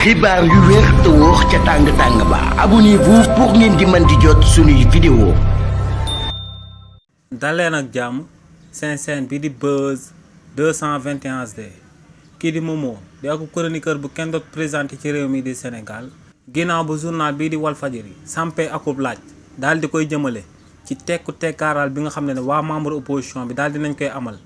xibaar yu wér te wóor ca tàng-tàng ba abonnez-vous pour ngeen di mën di jot suñuy vidéo. daleen ak jàmm seen chaîne bi di Buzz 221HD kii di Momo di ak chroniqueur bu kenn doot présenté ci réew mi di Sénégal ginnaaw bu journal bii di Walfadjri sampee akub laaj daal di koy jëmale ci tekku tekkaaral bi nga xam ne waa membre opposition bi daal dinañ koy amal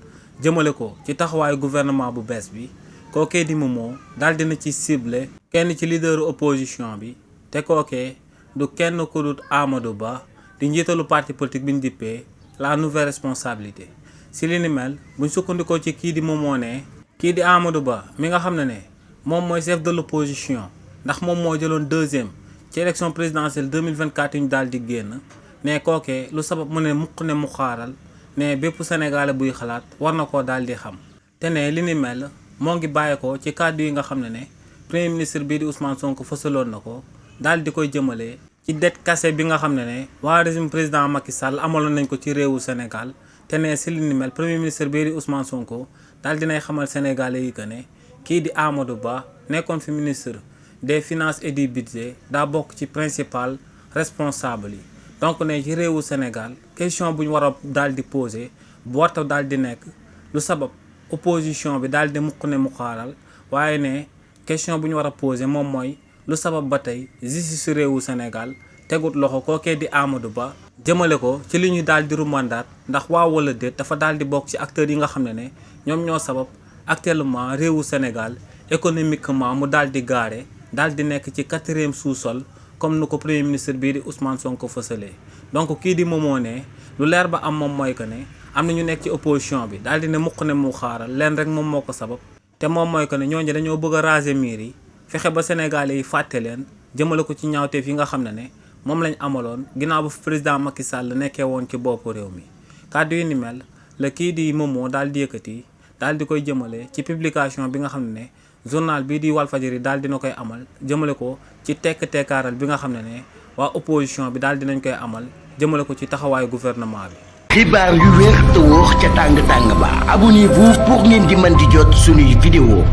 jëmale ko ci taxawaayu gouvernement bu bees bi kookee di Momo daal dina ci ciblé kenn ci leader opposition bi te kookee du kenn ku dut Amadou Ba di njiitalu parti politique bi ñu dippee la nouvelle responsabilité si li ni mel buñ sukkandikoo ci kii di Momo ne kii di Amadou Ba mi nga xam ne moom mooy chef de l'opposition ndax moom moo jëloon deuxième ci élection présidentielle 2024 yi ñu daal di génn ne kookee lu sabab mu ne mukk ne mu xaaral ne bépp sénégalais buy xalaat war na koo daal di xam te ne li ni mel moo ngi bàyyeekoo ci kàddu yi nga xam ne premier ministre bii di Ousmane Sonko fësaloon na ko daal di koy jëmale ci dette cassée bi nga xam ne waa régime président Macky Sall amaloon nañ ko ci réewu Sénégal te ne si li ni mel premier ministre bii di Ousmane Sonko daal dinay xamal sénégalais yi que ne kii di Amadou Ba nekkoon fi ministre des finances et du budget daa bokk ci principal responsable yi donc ne ci réewu Sénégal question bu ñu war a daal di poser bu warta daal di nekk lu sabab opposition bi daal di mukk ne mu xaaral waaye ne question bu ñu war a poser moom mooy lu sabab ba tey justice réewu Sénégal tegut loxo kookee di Amadou Ba jëmale ko ci li ñuy daal di rumandaat ndax waaw wala déet dafa daal di bokk ci acteurs yi nga xam ne ñoom ñoo sabab actuellement réewu Sénégal économiquement mu daal di gaare daal di nekk ci 4e sous-sol comme nu ko premier ministre bii di Ousmane Sonko fësalee donc kii di Momo ne lu leer ba am moom mooy que ne am na ñu nekk ci opposition bi daal di ne mukk ne mu xaaral leen rek moom moo ko sabab te moom mooy que ne ñooñu dañoo bëgg a raser miir yi fexe ba sénégalais yi fàtte leen jëmale ko ci ñaawteef yi nga xam ne moom lañ amaloon ginnaaw ba président Macky Sall nekkee woon ci boppu réew mi kàddu yi ni mel la kii di Momo daal di yëkkati daal di koy jëmale ci publication bi nga xam ne journal bii di Walfadjri daal dina koy amal jëmale ko ci tekkaaral bi nga xam ne waa opposition bi daal dinañ koy amal jëmale ko ci taxawaayu gouvernement bi. xibaar yu wér te wóor ca tàng-tàng ba abonnez-vous pour ngeen di mën di jot suñuy vidéo.